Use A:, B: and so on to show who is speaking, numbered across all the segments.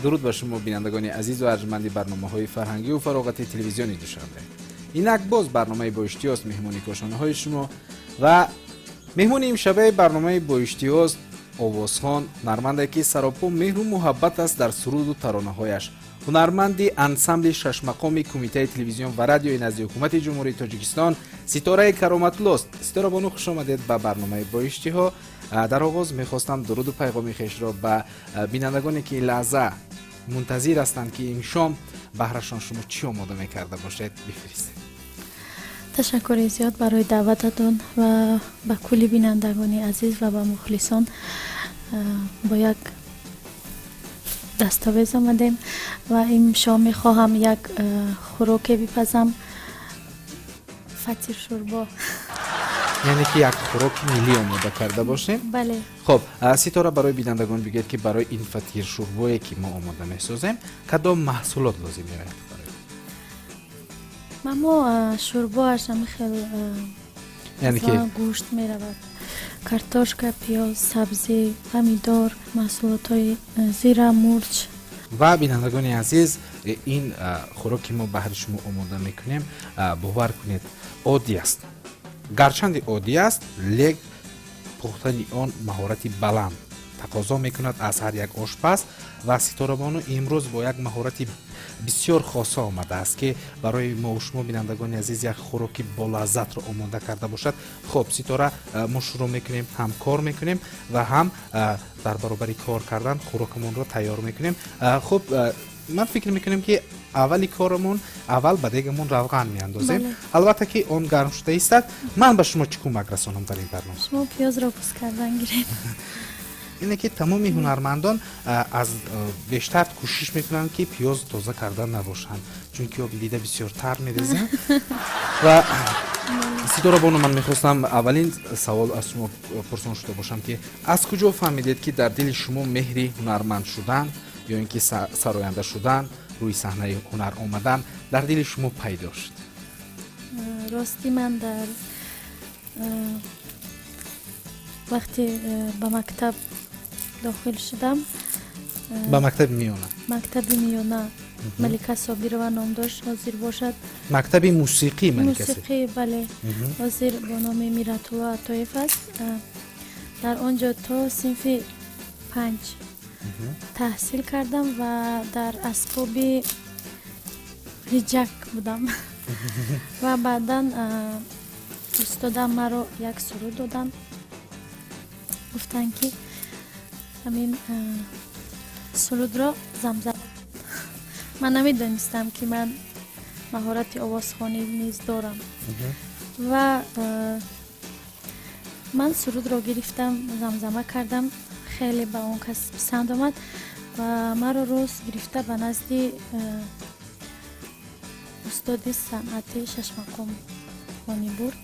A: Дуруд ба шумо, бинандагони азизу арҷманди барномаҳои фарҳангию фароғати телевизиони Душанбе. Инак боз барномаи «Боиштиҳост» меҳмони кошонаҳои шумо ва меҳмони имшабаи барномаи «Боиштиҳост» овозхон, ҳунарманде, ки саропо меҳру муҳаббат аст дар суруду таронаҳояш, ҳунарманди ансамбли шашмақоми Кумитаи телевизион ва радиои назди Ҳукумати Ҷумҳурии Тоҷикистон Ситораи Кароматуллост. Ситора бону, хуш омадед ба барномаи «Боиштиҳо». Дар оғоз мехостам дуруду пайғоми хешро ба бинандагоне, ки ин лаҳза мунтазир ҳастанд, ки имшом баҳрашон шумо чӣ омода мекарда бошед, бифиристед.
B: Ташаккури зиёд барои даъвататон ва ба кулли бинандагони азиз ва ба мухлисон. Бо як дастовез омадем ва имшом мехоҳам як хӯроке бипазам, фатиршӯрбо.
A: Яъне ки як хӯроки миллӣ омода карда бошем?
B: Бале.
A: Хуб, Ситора, барои бинандагон бигӯед, ки барои ин фатиршӯрбое, ки мо омода месозем, кадом маҳсулот лозим меояд?
B: Мамо шӯрбоаш ҳами хел.
A: Яъне ки
B: Гӯшт меравад, картошка, пиёз, сабзӣ, помидор, маҳсулотҳои зира, мурч.
A: Ва бинандагони азиз, ин хӯроки мо баҳри шумо омода мекунем, бовар кунед, оддӣ аст. Гарчанде оддӣ аст, лек пухтани он маҳорати баланд тақозо мекунад аз ҳар як ошпаз. Ва Ситорабону имрӯз бо як маҳорати бисёр хоса омадааст, ки барои мо шумо, бинандагони азиз, як хӯроки болаззатро омода карда бошад. Хуб, Ситора, мо шурӯъ мекунем, ҳам кор мекунем ва ҳам дар баробари кор кардан хӯрокамонро тайёр мекунем. Хуб, ман фикр мекунем, ки аввали корамон аввал ба дегамон равған меандозем. Албатта ки он гарм шуда истад. Ман ба шумо чӣ кӯмак расонам дар ин барнома?
B: Шумо пиёзро пӯст кардан гиред.
A: Ине ки тамоми ҳунармандон аз бештар кӯшиш мекунанд, ки пиёз тоза кардан набошанд, чунки оби дида бисёртар мерезанд. Ва Ситора бону, ман мехостам аввалин савол аз шумо пурсон шуда бошам, ки аз куҷо фаҳмидед, ки дар дили шумо меҳри ҳунарманд шудан ё ин ки сароянда шудан, рӯи саҳнаи ҳунар омадан дар дили шумо пайдо шуд?
B: Ростӣ, ман дар вақте ба мактаб дохил шудам,
A: Ба мактаби миёна?
B: Мактаби миёна Малика Собирова ном дошт, ҳозир бошад.
A: Мактаби мусиқӣ Малика?
B: Мусиқӣ, бале, ҳозир бо номи Миратулло Атоев аст. Дар он ҷо то синфи панҷ таҳсил кардам ва дар асбоби ғиҷак будам. Ва баъдан устодам маро як суруд доданд, гуфтанд, ки ҳамин сурудро замзама. Ман намедонистам, ки ман маҳорати овозхонӣ низ дорам. Ва ман сурудро гирифтам, замзама кардам, хеле ба он кас писанд омад ва маро рост гирифта ба назди устоди санъати шашмақомхонӣ бурд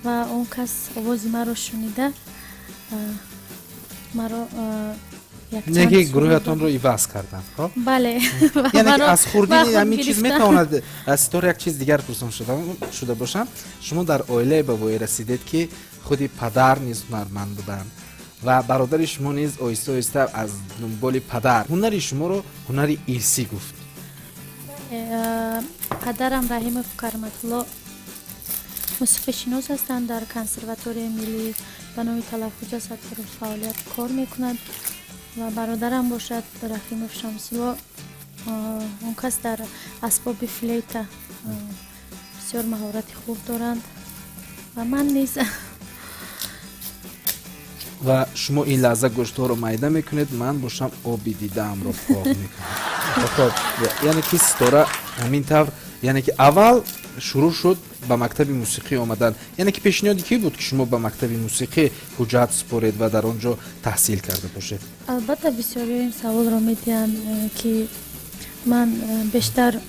B: ва он кас овози маро шунида, маро
A: Не ки гурӯҳатонро иваз карданд, хоб?
B: Бале.
A: Яъне аз хурдини ҳамин чиз метавонад. Ситора, як чиз дигар пурсон шуда бошам: шумо дар оилае ба воя расидед, ки худи падар низ ҳунарманд буданд ва бародари шумо низ оҳиста оҳиста аз дунболи падар ҳунари шуморо ҳунари ирсӣ гуфт.
B: Падарам Раҳимов Кароматулло мусиқишинос ҳастанд, дар Консерваторияи миллӣ ба номи Талабхуҷа Сатторов фаъолият кор мекунанд. Ва бародарам бошад, Рахимов Шамсулло, он кас дар асбоби флейта бисёр маҳорати хуб доранд ва ман низ.
A: Ва шумо ин лаҳза гӯштҳоро майда мекунед, ман бошам оби дидаамро пок мекунам. Хоб, яъне ки Ситора ҳамин тавр, яъне ки аввал шурӯъ шуд ба мактаби мусиқӣ омадан. Яъне ки пешниҳоди кӣ буд, ки шумо ба мактаби мусиқӣ ҳуҷҷат супоред ва дар он ҷо таҳсил карда бошед?
B: Албатта, бисёриҳо ин саволро медиҳанд, ки ман бештар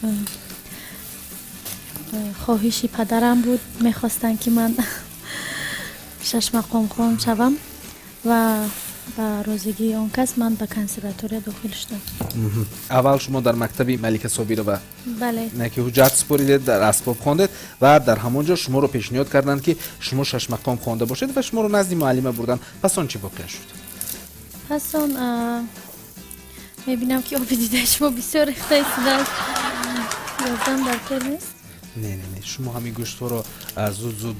B: хоҳиши падарам буд, мехостанд, ки ман шашмақомхон шавам ва ба розигии он кас ман ба консерватория дохил шудам.
A: Аввал шумо дар мактаби Малика Собирова
B: Бале.
A: Не ки ҳуҷҷат супоридед, дар асбоб хондед ва дар ҳамон ҷо шуморо пешниҳод карданд, ки шумо шашмақом хонда бошед, ва шуморо назди муаллима бурданд. Пас он чӣ воқеа шуд?
B: Пас он. Мебинам, ки оби дидаи шумо бисёр рехта истодааст. Ёрдам дар кор нест?
A: Не, не, не, шумо ҳамин гӯштҳоро зуд зуд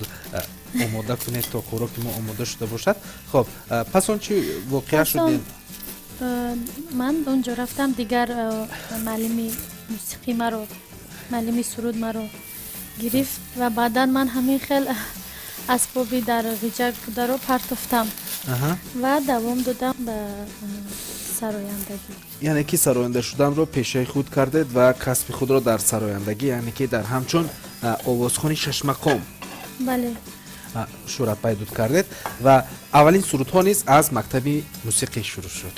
A: омода кунед, то хӯроки мо омода шуда бошад. Хоб, пас он чӣ воқеа шуд?
B: Ман он ҷо рафтам, дигар муаллими мусиқӣ маро, муаллими суруд маро гирифт ва баъдан ман ҳамин хел асбоби дар ғиҷак бударо партофтам ва давом додам ба сарояндагӣ.
A: Яъне ки сароянда шуданро пешаи худ кардед ва касби худро дар сарояндагӣ, яъне ки дар ҳамчун овозхони шашмақом
B: Бале.
A: шӯҳрат пайдо кардед ва аввалин сурудҳо низ аз мактаби мусиқӣ шурӯъ шуд.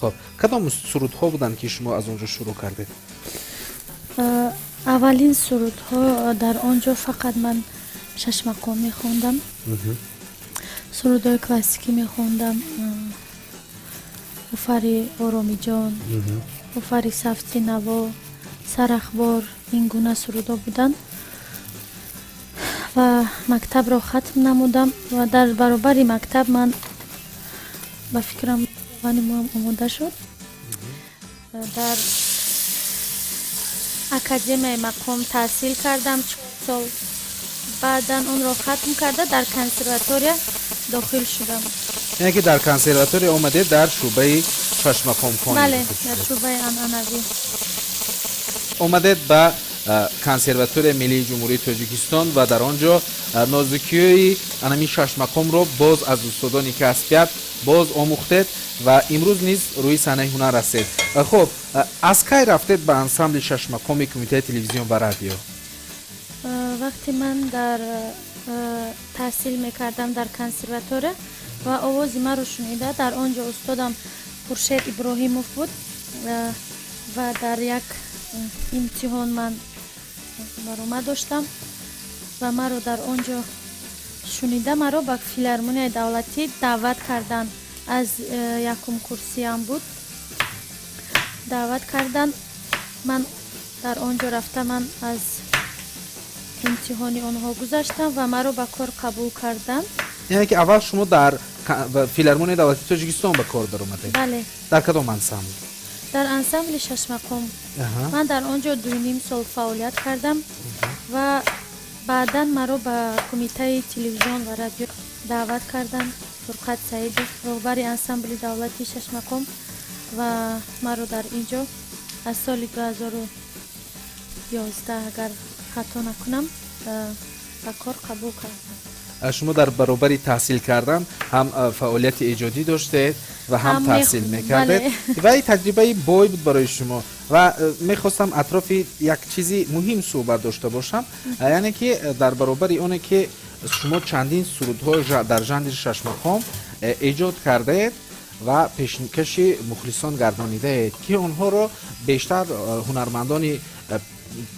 A: Хоб, кадом сурудҳо буданд, ки шумо аз он ҷо шурӯъ кардед?
B: Аввалин сурудҳо дар он ҷо фақат ман шашмақом мехондам, сурудҳои классикӣ мехондам: Офари Оромиҷон, Офари Сафти Наво, Сарахбор, ин гуна сурудҳо буданд. Ва мактабро хатм намудам ва дар баробари мактаб ман ба фикрам вани моам омода шуд, дар академияи мақом таҳсил кардам 4 сол. Баъдан онро хатм карда, дар консерватория дохил шудам.
A: Яъне ки дар консерватория омадед, дар шӯъбаи шашмақомхонӣ?
B: Бале, дар шӯъбаи анъанавӣ.
A: Омадед ба Консерваторияи миллии Ҷумҳурии Тоҷикистон ва дар он ҷо нозукиҳои анами шашмақомро боз аз устодони касбият боз омӯхтед ва имрӯз низ рӯи саҳнаи ҳунар ҳастед. Хуб, аз кай рафтед ба ансамбли шашмақоми Кумитаи телевизион ва радио?
B: Вақте ман дар таҳсил мекардам дар консерватория ва овози маро шунида, дар он ҷо устодам Хуршед Иброҳимов буд ва дар як имтиҳон ман баромад доштам ва маро дар он ҷо шунида, маро ба филармонияи давлатӣ даъват карданд. Аз якум курсиям буд, даъват карданд. Ман дар он ҷо рафта, ман аз имтиҳони онҳо гузаштам ва маро ба кор қабул карданд.
A: Яъне ки аввал шумо дар Филармонияи давлатии Тоҷикистон ба кор даромадед?
B: Бале.
A: Дар кадом ансамбл?
B: Дар ансамбли шашмақом. Ман дар он ҷо 2,5 сол фаъолият кардам ва баъдан маро ба Кумитаи телевизион ва радио даъват карданд. Фурқат Саидов, роҳбари ансамбли давлатии шашмақом, ва маро дар ин ҷо аз соли 2011, агар хато накунам, ба кор қабул карданд.
A: Шумо дар баробари таҳсил кардан ҳам фаъолияти эҷодӣ доштед ва ҳам таҳсил мекардед ва ин таҷрибаи бой буд барои шумо. Ва мехостам атрофи як чизи муҳим суҳбат дошта бошам, яъне ки дар баробари оне ки шумо чандин сурудҳо дар жанри шашмақом эҷод кардаед ва пешкаши мухлисон гардонидаед, ки онҳоро бештар ҳунармандони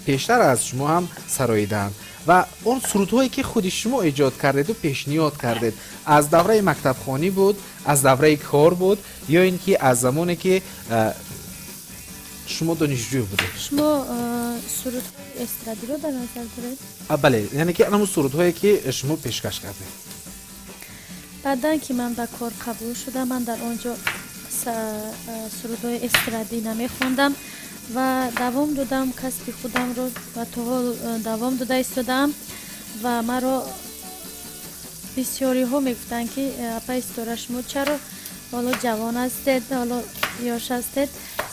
A: пештар аз шумо ҳам сароидаанд, ва он сурудҳое ки худи шумо эҷод кардеду пешниҳод кардед, аз давраи мактабхонӣ буд, аз давраи кор буд ё ин ки аз замоне ки шумо донишҷӯ будед?
B: Шумо сурудҳои эстрадиро дар назар доред?
A: Бале, яъне ки ҳамун сурудҳое ки шумо пешкаш кардед.
B: Баъдан ки ман ба кор қабул шудам, ман дар он ҷо сурудҳои эстрадӣ намехондам ва давом додам касби худамро ва то ҳол давом дода истодаам. Ва маро бисёриҳо мегуфтанд, ки апаи Ситора, шумо чаро ҳоло ҷавон ҳастед, ҳоло ёш ҳастед,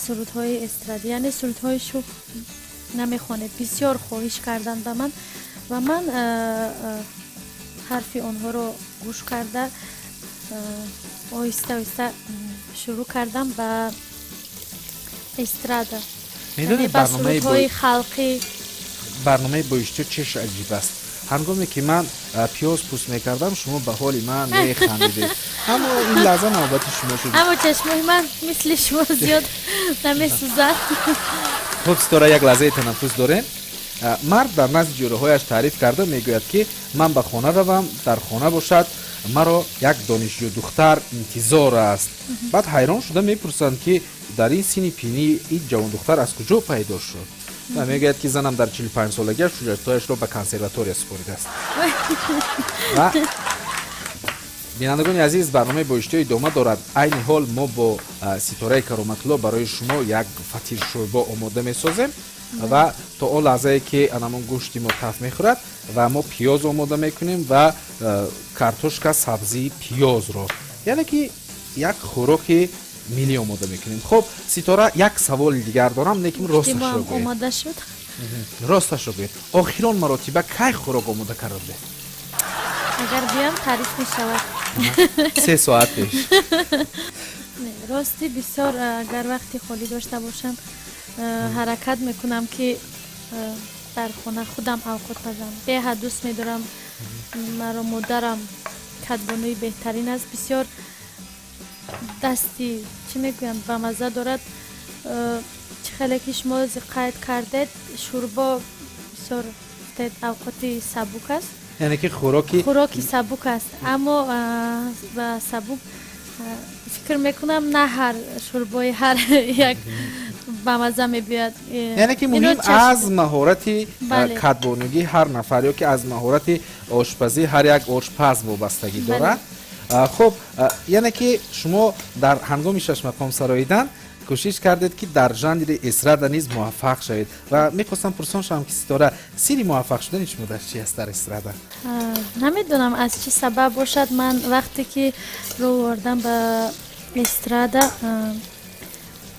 B: сурудҳои эстрадӣ, яъне сурудҳои шӯх намехонед? Бисёр хоҳиш карданд ба ман ва ман ҳарфи онҳоро гӯш карда, оҳиста оҳиста шурӯъ кардам ба эстрада,
A: Медонед,
B: ба сурудҳои халқӣ.
A: Барномаи Боиштиёқ чеш аҷиб аст. Ҳангоме ки ман пиёз пӯст мекардам, шумо ба ҳоли ман механдидед, аммо ин лаҳза навбати шумо шуд.
B: Аммо чашмои ман мисли шумо зиёд намесӯзад.
A: Хуб, Ситора, як лаҳзаи танаффус дорем. Мард дар назди ҷӯраҳояш таъриф карда мегӯяд, ки ман ба хона равам, дар хона бошад маро як донишҷӯ духтар интизор аст. Баъд ҳайрон шуда мепурсанд, ки дар ин синни пирӣ ин ҷавондухтар аз куҷо пайдо шуд? Ва мегӯяд, ки занам дар 45-солагиаш ҳуҷҷатҳояшро ба консерватория супоридааст. Ва Бинандагони азиз, барномаи Бо иштиҳо идома дорад. Айни ҳол мо бо Ситораи Кароматулло барои шумо як фатиршӯрбо омода месозем ва то он лаҳзае ки анамон гӯшти мо таф мехӯрад ва мо пиёз омода мекунем ва картошка, сабзии пиёзро, яъне ки як хӯроки миллӣ омода мекунем. Хуб, Ситора, як саволи дигар дорам, лекин росташро гӯед.
B: Омода шуд.
A: Росташро гӯед, охирон маротиба кай хӯрок омода карда будед?
B: Агар биям, таъриф мешавад.
A: 3 соат пеш.
B: Рости, бисёр агар вақти холӣ дошта бошам, ҳаракат мекунам, ки дар хона худам авқот пазам. Беҳад дӯст медорам. Маро модарам кадбонуи беҳтарин аст, бисёр дасти, чӣ мегӯянд, бамазза дорад. Чӣ хеле ки шумо қайд кардед, шӯрбо бисёр гуфтед, авқоти сабук аст.
A: Яъне ки хӯроки
B: Хӯроки сабук аст, аммо ба сабук фикр мекунам, на ҳар шӯрбои ҳар як бамазза мебиёяд.
A: Яъне ки муҳим аз маҳорати кадбонугии ҳар нафар ё ки аз маҳорати ошпазии ҳар як ошпаз вобастагӣ дорад. Хуб, яъне ки шумо дар ҳангоми шашмақом сароидан кӯшиш кардед, ки дар жанри эстрада низ муваффақ шавед, ва мехостам пурсон шавам, ки Ситора, сирри муваффақ шудани шумо дар чи аст дар эстрада?
B: Намедонам, аз чӣ сабаб бошад, ман вақте ки рӯ овардам ба эстрада,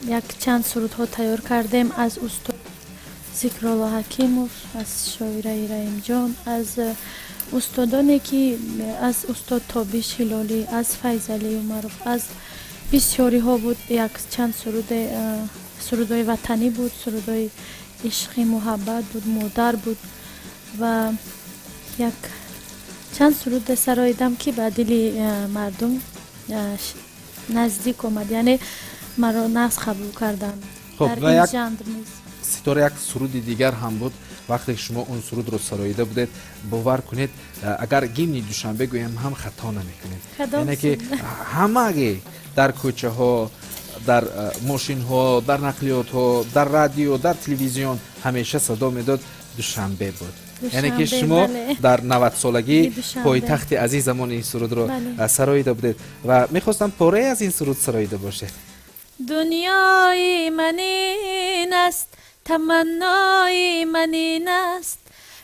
B: як чанд сурудҳо тайёр кардем аз устод Зикрулло Ҳакимов, аз шоираи Раимҷон, аз устодоне ки, аз устод Тобиш Ҳилолӣ, аз Файзалӣ Умаров, аз бисёриҳо буд. Як чанд суруде, сурудҳои ватанӣ буд, сурудҳои ишқи муҳаббат буд, модар буд, ва як чанд суруде сароидам, ки ба дили мардум наздик омад, яъне маро нағз қабул карданд дар ин жанр низ.
A: Ситора, як суруди дигар ҳам буд. Вақте ки шумо он сурудро сароида будед, бовар кунед, агар гимни Душанбе гӯям ҳам, хато намекунед. Яъне ки ҳамаге дар кӯчаҳо, дар мошинҳо, дар нақлиётҳо, дар радио, дар телевизион ҳамеша садо медод, Душанбе буд. Яъне ки шумо дар 90-солагии пойтахти азизамон ин сурудро сароида будед ва мехостам порае аз ин суруд сароида бошед.
B: Дунёи ман ин аст, таманнои ман ин аст,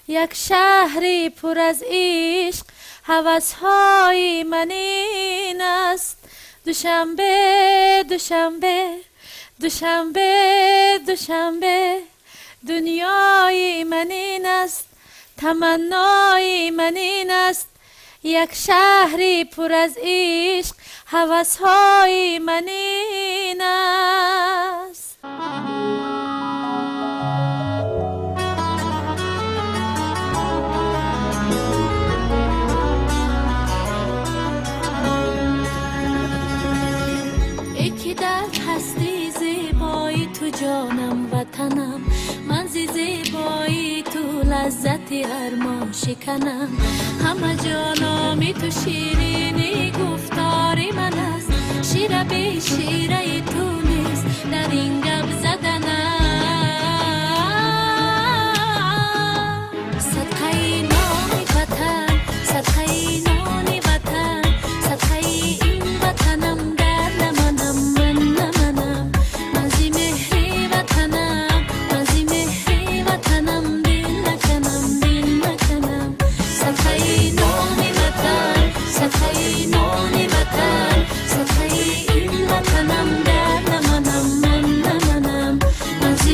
B: як шаҳри пур аз ишқ, ҳавасҳои ман ин аст. Душанбе, Душанбе, Душанбе, Душанбе, дунёи ман ин аст, таманнои ман ин аст, як шаҳри пур аз ишқ, ҳавасҳои ман ин аст. Эй ки дар ҳастӣ зебои ту ҷонам, ватанам, ман зи зебои ту лаззати армон шиканам. Ҳама ҷо номи ту, ширини гуфтори ман аст, шира бе шираи ту нест дар ин гап заданам. Садқаи номи ватан, садқаи нони ватан, садқаи ин ватанам, дар наманам, ман наманам. Ман зи меҳри ватанам, ман зи меҳри ватанам дил наканам, дил наканам. Садқаи номи ватан, садқаи нони ватан, садқаи ин ватанам, дар наманам, ман наманам. Ман зи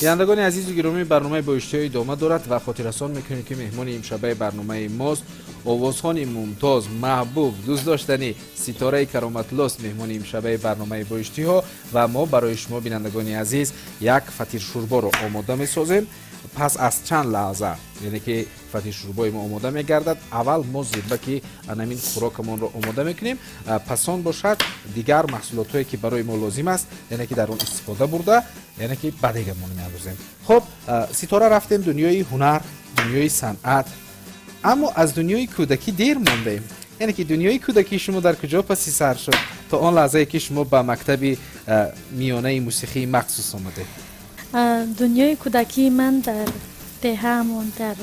A: Бинандагони азизу гиромӣ, барномаи Бо иштиҳо идома дорад ва хотиррасон мекунем, ки меҳмони имшабаи барномаи мост овозхони мумтоз, маҳбуб, дӯстдоштанӣ Ситораи Кароматуллост, меҳмони имшабаи барномаи Бо иштиҳо. Ва мо барои шумо, бинандагони азиз, як фатиршӯрборо омода месозем. Пас аз чанд лаҳза, яъне ки фатиршӯрбои мо омода мегардад, аввал мо зирбаки анамин хӯрокамонро омода мекунем, пас он бошад дигар маҳсулотҳое, ки барои мо лозим аст, яъне ки дар он истифода бурда, яъне ки ба дегамон меандозем. Хуб, Ситора, рафтем дунёи ҳунар, дунёи санъат, аммо аз дунёи кӯдакӣ дер мондаем. Яъне ки дунёи кӯдакии шумо дар куҷо паси сар шуд то он лаҳзае, ки шумо ба мактаби миёнаи мусиқии махсус омадед?
B: Дунёи кӯдакии ман дар деҳаамон, дар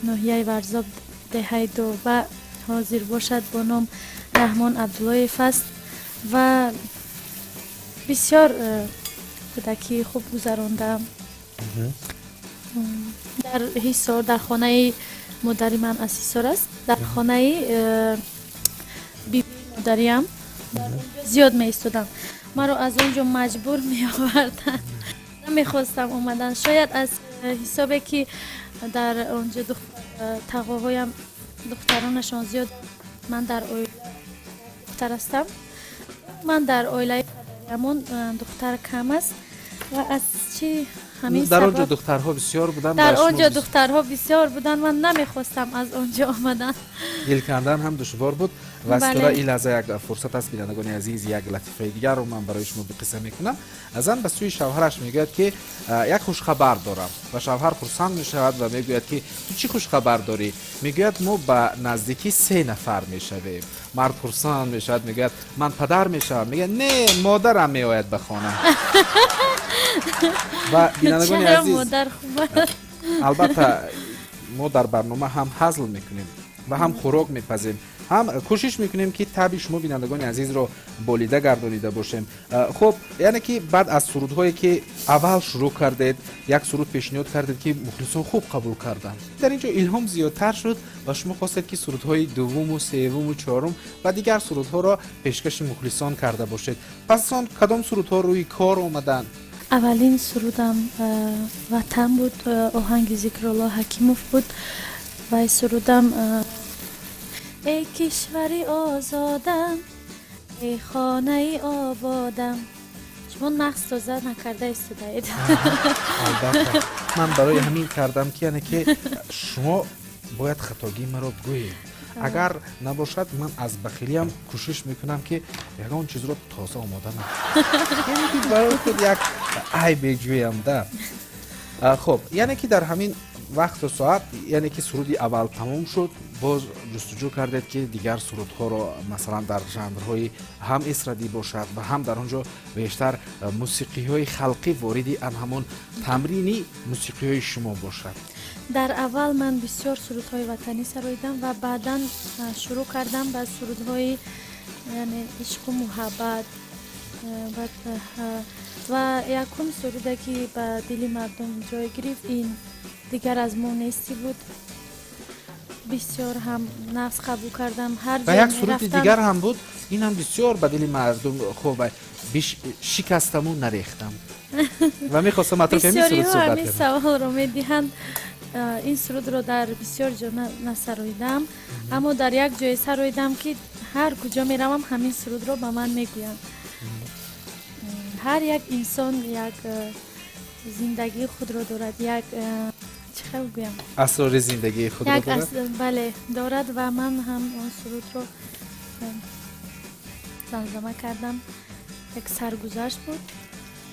B: ноҳияи Варзоб, деҳаи Дова ҳозир бошад, бо ном Раҳмон Абдуллоев аст ва бисёр кӯдакии хуб гузарондам дар Ҳисор, дар хонаи модари ман аз Ҳисор аст, дар хонаи бибии модариам зиёд меистодам. Маро аз он ҷо маҷбур меоварданд, намехостам омадан, шояд аз ҳисобе, ки дар он ҷо тағоҳоям духтаронашон зиёд, ман дар оила духтар ҳастам. Ман дар оилаи падариамон духтар кам аст ва аз чӣ ҳамин
A: Дар он ҷо духтарҳо бисёр буданд?
B: Дар он ҷо духтарҳо бисёр буданд, ман намехостам аз он ҷо омадан.
A: Дил кандан ҳам душвор буд. Ва Ситора, ин лаҳза як фурсат аст, бинандагони азиз, як латифаи дигарро ман барои шумо қисса мекунам. Зан ба сӯи шавҳараш мегӯяд, ки як хушхабар дорам, ва шавҳар хурсанд мешавад ва мегӯяд, ки ту чӣ хушхабар дорӣ? Мегӯяд: мо ба наздикӣ се нафар мешавем. Мард хурсанд мешавад, мегӯяд: ман падар мешавам? Мегӯяд: не, модарам меояд ба хона. Ва бинандагони азиз, албатта, мо дар барнома ҳам ҳазл мекунем ва ҳам хӯрок мепазем, ҳам кӯшиш мекунем, ки табъи шумо, бинандагони азизро, болида гардонида бошем. Хуб, яъне ки баъд аз сурудҳое, ки аввал шурӯъ кардед, як суруд пешниҳод кардед, ки мухлисон хуб қабул карданд, дар ин ҷо илҳом зиёдтар шуд ва шумо хостед, ки сурудҳои дуввуму севуму чорум ва дигар сурудҳоро пешкаши мухлисон карда бошед. Пас аз он кадом сурудҳо рӯи кор омаданд?
B: Аввалин сурудам «Ватан» буд, оҳанги Зикрулло Ҳакимов буд ва сурудам: «Эй кишвари озодам, эй хонаи ободам». Шумо нақс тоза накарда истодаед.
A: Албатта, ман барои ҳамин кардам, ки яъне ки шумо бояд хатогии маро гӯед. Агар набошад, ман аз бахилиам кӯшиш мекунам, ки ягон чизро тоза омода накунам, яъне ки барои худ як айбе ҷӯям да. Хуб, яъне ки дар ҳамин вақту соат, яъне ки суруди аввал тамом шуд, боз ҷустуҷӯ кардед, ки дигар сурудҳоро, масалан, дар жанрҳои ҳам эстрадӣ бошад ва ҳам дар он ҷо бештар мусиқиҳои халқӣ вориди ан ҳамон тамрини мусиқиҳои шумо бошад.
B: Дар аввал ман бисёр сурудҳои ватанӣ сароидам ва баъдан шурӯъ кардам ба сурудҳои, яъне, ишқу муҳаббат. Ва якум суруде, ки ба дили мардум ҷой гирифт, ин «Дигар аз мо нестӣ» буд. Бисёр ҳам нағз қабул кардам ҳар
A: Ва як суруди дигар ҳам буд, ин ҳам бисёр ба дили мардум хуб, «Шикастаму нарехтам», ва мехостам атрофи ҳамин суруд суҳбат.
B: Ҳамин саволро медиҳанд. Ин сурудро дар бисёр ҷо насароидам, аммо дар як ҷое сароидам, ки ҳар куҷо меравам, ҳамин сурудро ба ман мегӯянд. Ҳар як инсон як зиндагии худро дорад, як, чӣ хел гӯям,
A: Асрори зиндагии худро дорад.
B: Бале, дорад. Ва ман ҳам он сурудро замзама кардам, як саргузашт буд.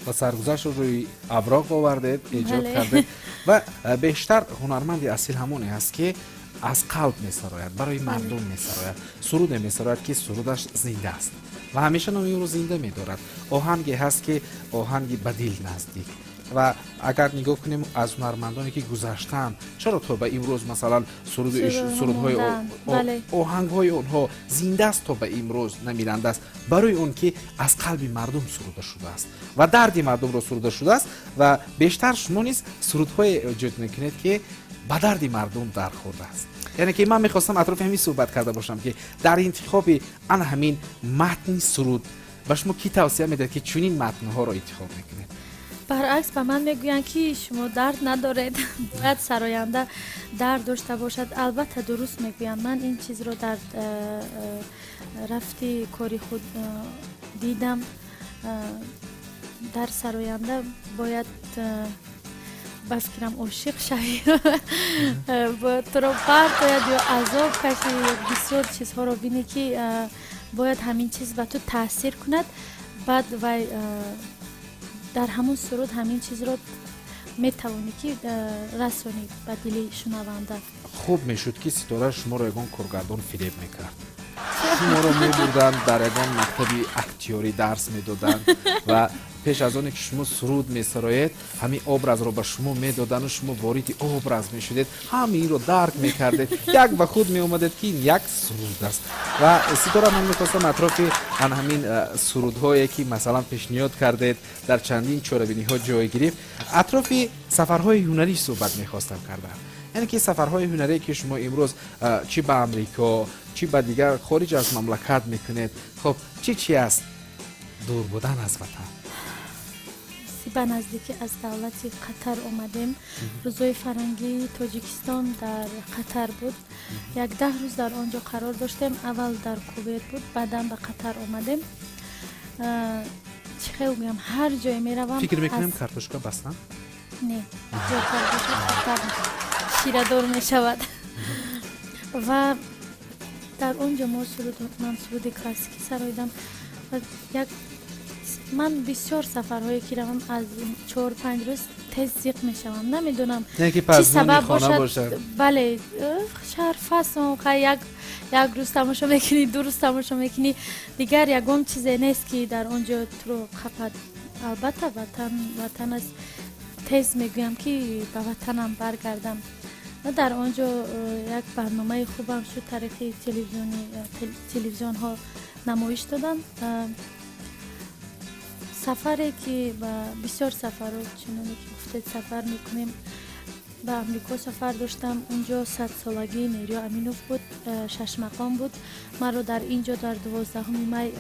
A: Ва саргузаштро рӯи авроқ овардед, эҷод кардед. Ва бештар ҳунарманди асил ҳамоне аст, ки аз қалб месарояд, барои мардум месарояд, суруде месарояд, ки сурудаш зинда аст ва ҳамеша номи ӯро зинда медорад. Оҳанге ҳаст, ки оҳанги ба дил наздик. Ва агар нигоҳ кунем аз ҳунармандоне, ки гузаштаанд, чаро то ба имрӯз, масалан, сурудҳои, оҳангҳои онҳо зинда аст, то ба имрӯз намиранда аст? Барои он ки аз қалби мардум суруда шудааст ва дарди мардумро суруда шудааст. Ва бештар шумо низ сурудҳое эҷод мекунед, ки ба дарди мардум дархӯрдааст. Яъне ки ман мехостам атрофи ҳамин суҳбат карда бошам, ки дар интихоби ана ҳамин матни суруд ба шумо кӣ тавсия медиҳад, ки чунин матнҳоро интихоб мекунед?
B: Баръакс, ба ман мегӯянд, ки шумо дард надоред, бояд сароянда дард дошта бошад. Албатта, дуруст мегӯянд. Ман ин чизро дар рафти кори худ дидам. Дар сароянда бояд, ба фикрам, ошиқ шавӣ, бояд туро партояд ё азоб кашӣ, ё бисёр чизҳоро бинӣ, ки бояд ҳамин чиз ба ту таъсир кунад. Баъд вай дар ҳамун суруд ҳамин чизро метавонӣ, ки расонӣ ба дили шунаванда.
A: Хуб мешуд, ки, Ситора, шуморо ягон коргардон фиреб мекард, шуморо мебурданд, дар ягон мактаби актёрӣ дарс медоданд ва пеш аз оне ки шумо суруд месароед, ҳамин образро ба шумо медодану шумо вориди образ мешудед, ҳаминро дарк мекардед, як ба худ меомадед, ки ин як суруд аст. Ва, Ситора, ман мехостам атрофи ан ҳамин сурудҳое, ки масалан пешниҳод кардед, дар чандин чорабиниҳо ҷой гирифт, атрофи сафарҳои ҳунарӣ суҳбат мехостам кардан. Яъне ки сафарҳои ҳунарие, ки шумо имрӯз чӣ ба Амрико, чӣ ба дигар хориҷ аз мамлакат мекунед, хуб, чӣ чи аст дур будан аз ватан?
B: Ба наздикӣ аз давлати Қатар омадем. Рӯзҳои фарҳангии Тоҷикистон дар Қатар буд, як 10 рӯз дар он ҷо қарор доштем. Аввал дар Кувет буд, баъдан ба Қатар омадем. Чӣ хел гӯям, ҳар ҷое меравам.
A: Фикр мекунем, картошка бастан.
B: Не, зиёдтар бошад, хубтар, ширадор мешавад. Ва дар он ҷо мо суруд, ман суруди классикӣ сароидам. Ва як ман бисёр сафарҳое ки равам, аз 4-5 рӯз тез зиқ мешавам. Намедонам
A: яъне ки
B: чӣ
A: пазмони
B: сабаб
A: хона
B: бошад.
A: Бошад.
B: Бале, шаҳр фасон, хай, як рӯз тамошо мекунӣ, 2 рӯз тамошо мекунӣ, дигар ягон чизе нест, ки дар он ҷо туро қапад. Албатта, ватан ватан аст. Тез мегӯям, ки ба ватанам баргардам. Ва дар он ҷо як барномаи хубам шуд, тариқи телевизиони телевизионҳо намоиш доданд. Сафаре ки ба бисёр сафарҳо, чуноне ки гуфтед, сафар мекунем, ба Амрико сафар доштам. Унҷо садсолагии Нериё Аминов буд, шашмақом буд. Маро дар ин ҷо дар 12-уми май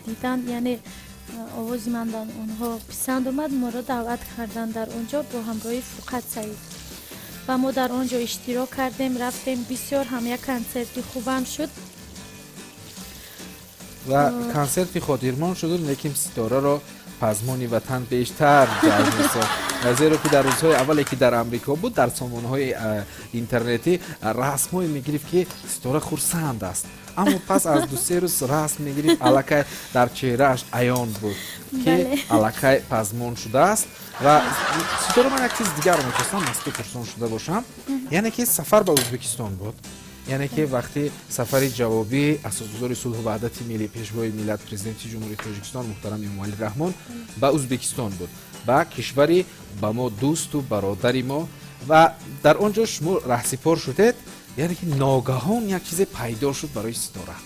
B: диданд, яъне овози ман ба онҳо писанд омад, моро даъват карданд дар он ҷо бо ҳамроҳии Фурқат Саид ва мо дар он ҷо иштирок кардем, рафтем. Бисёр ҳам як консерти хубам шуд.
A: Ва консерти хотирмон шуду, лекин Ситораро пазмони ватан бештар ҷалб месохт, зеро ки дар рӯзҳои аввале, ки дар Амрико буд, дар сомонаҳои интернетӣ расмҳое мегирифт, ки Ситора хурсанд аст, аммо пас аз 2-се рӯз расм мегирифт, аллакай дар чеҳрааш аён буд, ки аллакай пазмон шудааст. Ва, Ситора, ман як чиз дигарро мехостам аз ту пурсон шуда бошам. Яъне ки сафар ба Ӯзбекистон буд, яъне ки вақти сафари ҷавобӣ асосгузори сулҳу ваҳдати миллӣ, пешвои миллат, Президенти Ҷумҳурии Тоҷикистон муҳтарам Эмомалӣ Раҳмон ба Ӯзбекистон буд, ба кишвари ба мо дӯсту бародари мо. Ва дар он ҷо шумо раҳсипор шудед. Яъне ки ногаҳон як чизе пайдо шуд барои Ситора,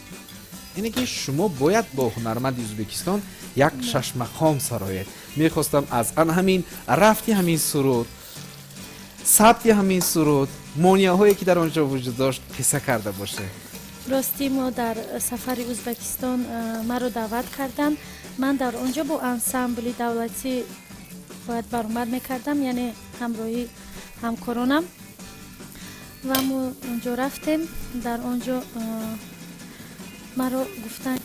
A: яъне ки шумо бояд бо ҳунарманди Ӯзбекистон як шашмақом сароед. Мехостам аз ан ҳамин рафти ҳамин суруд, сабти ҳамин суруд, монеаҳое, ки дар он ҷо вуҷуд дошт, қисса карда бошед.
B: Ростӣ, мо дар сафари Ӯзбекистон маро даъват карданд. Ман дар он ҷо бо ансамбли давлатӣ бояд баромад мекардам, яъне ҳамроҳи ҳамкоронам. Ва мо онҷо рафтем. Дар он ҷо маро гуфтанд,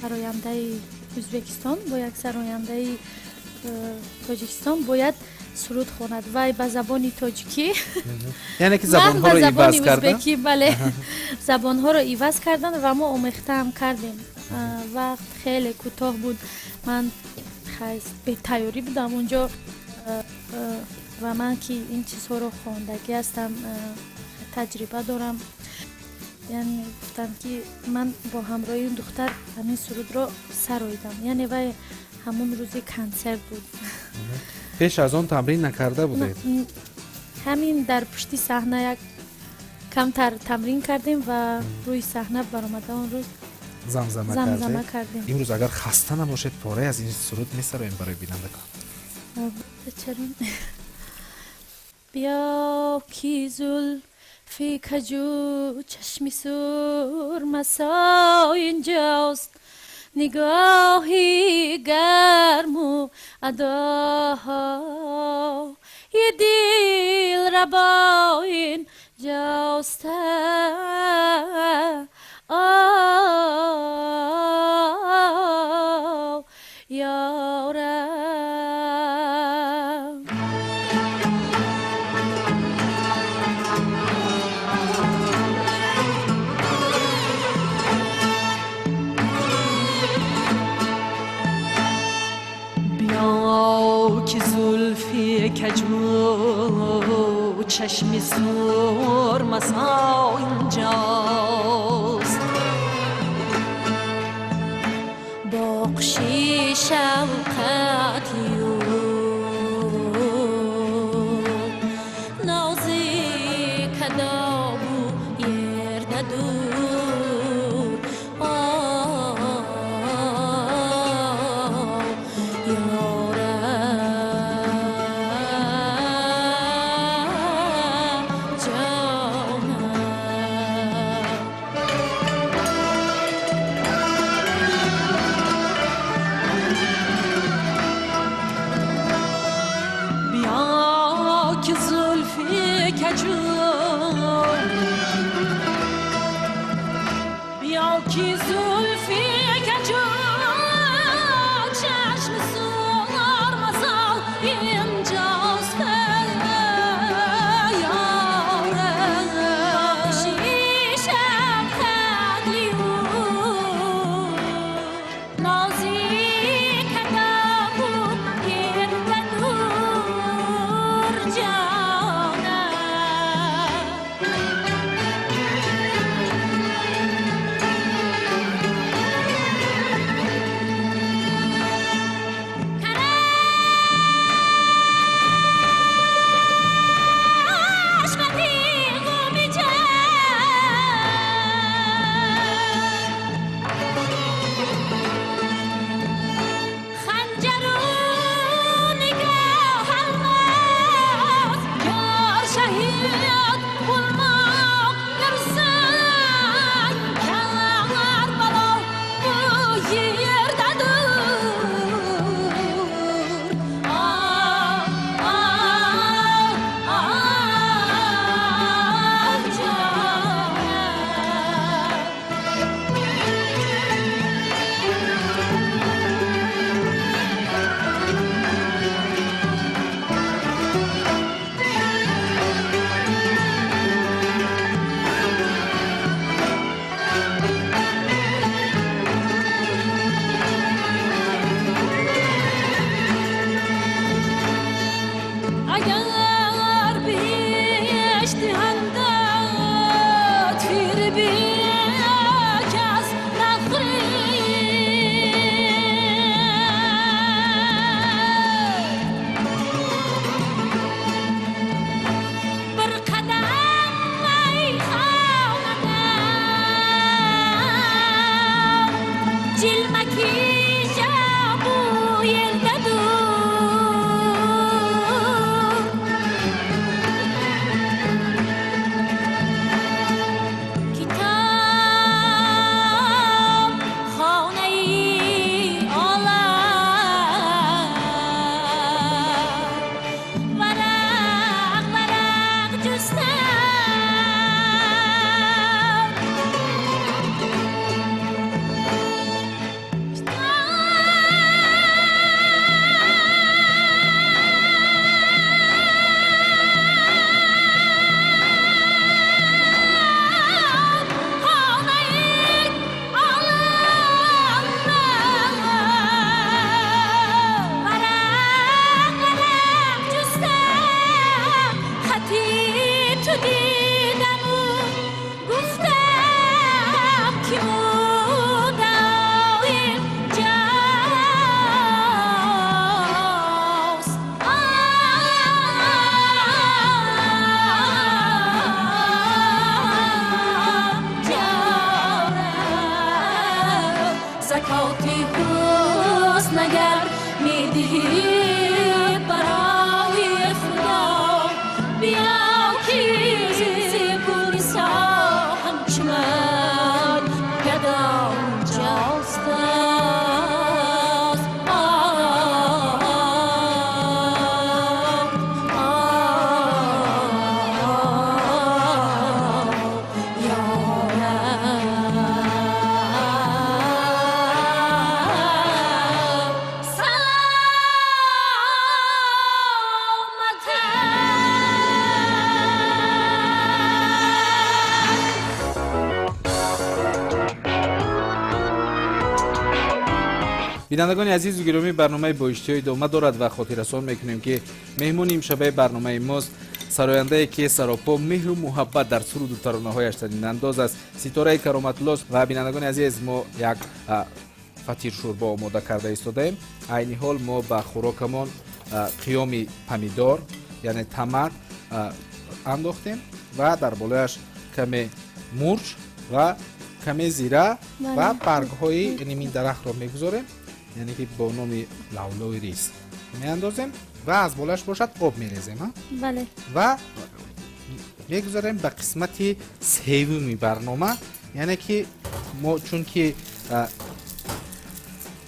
B: сарояндаи Ӯзбекистон бо як сарояндаи тоҷикистон бояд суруд хонад, вай ба забони тоҷикӣ,
A: яъне ки
B: ман ба
A: забонҳоро
B: забони
A: иваз кардан.
B: узбекӣ. Бале, забонҳоро иваз карданд ва мо омехтаам кардем. Вақт хеле кӯтоҳ буд. Ман бетайёрӣ будам унҷо. Ва ман ки ин чизҳоро хондагӣ ҳастам, таҷриба дорам, яъне гуфтам, ки ман бо ҳамроҳи он духтар ҳамин сурудро сароидам. Яъне вай ҳамон рӯзи консерт буд.
A: Пеш аз он тамрин накарда будед?
B: Ҳамин дар пушти саҳна як камтар тамрин кардем ва рӯи саҳна баромада он рӯз
A: замзама
B: замзама
A: кардед.
B: кардем.
A: Имрӯз, агар хаста набошед, порае аз ин суруд месароем барои бинандагон.
B: Албатта, чаро не? Биё, ки зулфи каҷу чашми сурмасо инҷост. Нигоҳи гарму адоҳои дилрабоин ҷоста. Ёрам.
C: بیا که زلفی کجو چشمی سرمسا اینجاست.
B: Боқши шавқатию нози кадобу ердадур. Ёрам, ҷонам.
C: بیا که زلفی کجو، بیا که زلفی کجو چشم سرمسا اینجاست. یارم.
B: Боқши шавқатлию нози кадобу ердадур, ҷонам. Карашмати ғуми ҷанг, ханҷару нигоҳ алмос,
C: گر شهید bulmaq görsən, Kərbala bu yerdədir. Ah, ah, ah, canım. Agar behişti handa تیر بی کس نخری.
B: Bir qadam meyxonada jilmaki bu yerdadur. Kitob xonai olam, varaq varaq justam. Kitob xonai olam, varaq varaq justam. Xati ту дидаму гуфтам, ки муддаои ҷост. Ҷонам.
C: Закоти ҳусн агар медиҳӣ барои Худо, бия ки зебунисо ҳамчу ман гадо ҷоста.
A: Бинандагони азизу гиромӣ, барномаи «Бо иштиҳо» идома дорад ва хотиррасон мекунем, ки меҳмони имшабаи барномаи мост сарояндае, ки саропо меҳру муҳаббат дар суруду таронаҳояш танинандоз аст, Ситораи Кароматуллост. Ва, бинандагони азиз, мо як фатиршӯрбо омода карда истодаем. Айни ҳол мо ба хӯрокамон қиёми помидор, яъне томат андохтем ва дар болояш каме мурч ва каме зира ва баргҳои нимин дарахтро мегузорем, яъне ки бо номи лавлои рис меандозем ва аз болояш бошад об мерезем.
B: Бале.
A: Ва мегузарем ба қисмати севуми барнома, яъне ки мо чунки